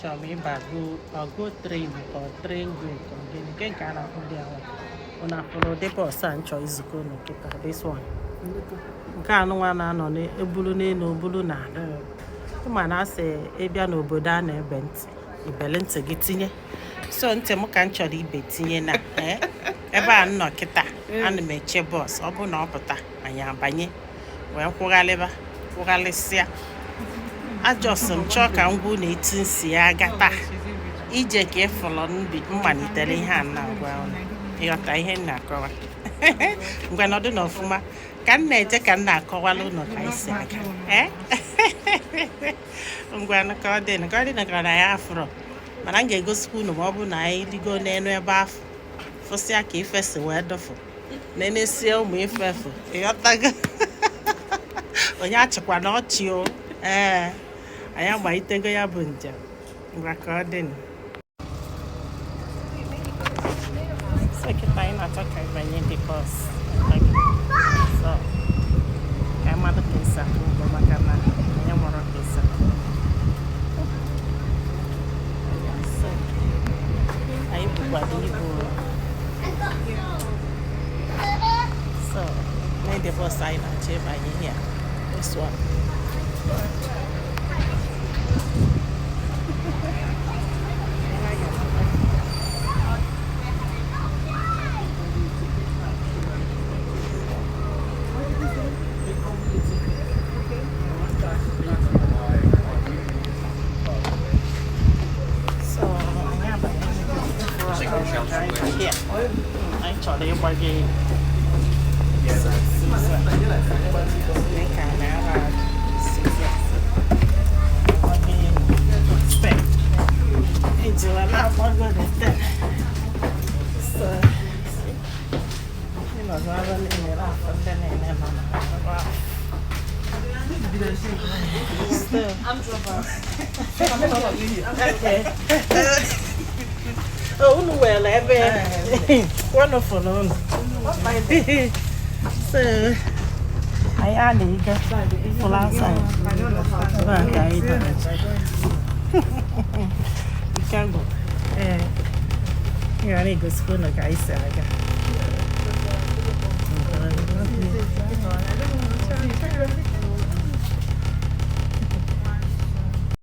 Achọrọ m ịba go ọ go train ka ọ train go ka ọ gịnị nke a na-akpọ dị ahụ. Unu afụrụ ụdị bus a m chọrọ izikọ unu kịta, this one. Nke anụnwa na-anọ n'ebulu n'elu obulu na ala. Ịma na asị ịbịa n'obodo a na-ebe ntị, ibele ntị gị tinye. So ntị m ka m chọrọ ibe tinye na ebe a m nọ kịta, ana m eche bus. Ọ bụrụ na ọ pụta, anyị abanye wee kwụghalịba kwụghalịsịa. Ajọsị m chọọ ka m gwa unu etu m si aga taa ije ka ị fụlụ m malitere ihe a na-agwa unu. Ịghọta ihe m na-akọwa? Ngwa, nọdụ n'ọfụma ka m na-eje ka m na-akọwala unu ka anyị si aga. Ee, ngwanụ, ka ọ dị, ka ọ dị ka na ya afụrọ, mana m ga-egosikwa unu ma ọ bụrụ na anyị rigo n'elu ebe afụ fụsịa ka ife si wee dọfụ nenesie ụmụ ifefu. Ịghọtago? Onye achịkwa na ọchị o. Ee, anyị agbalitego ya bụ njem. Ngwa, ka ọ dị nụ. So kịta anyị na-achọ ka anyị banye dị bus. So ka anyị mmadụ ka esi akwụ ụgwọ, maka na anyị mụrụ ka esi akwụ ụgwọ. So anyị bukwado ibu. So na bus anyị na-achọ ịbanye here, this one. So anyị abanye here. Anyị chọrọ ịgbago elu. Dịka na-ara gbago elu step ejiwa na-agbago the step. So ịnọzụ ebe niile na-afụ ndị niile nọ na. Wow. So, okay. Oh, unu were ebe wonderful unu. So, anyị a na-ega full outside. Ebe a ka anyị dọrọ. Ike gwụ. Ee, ị ga na-egosikwa unu ka anyị si aga.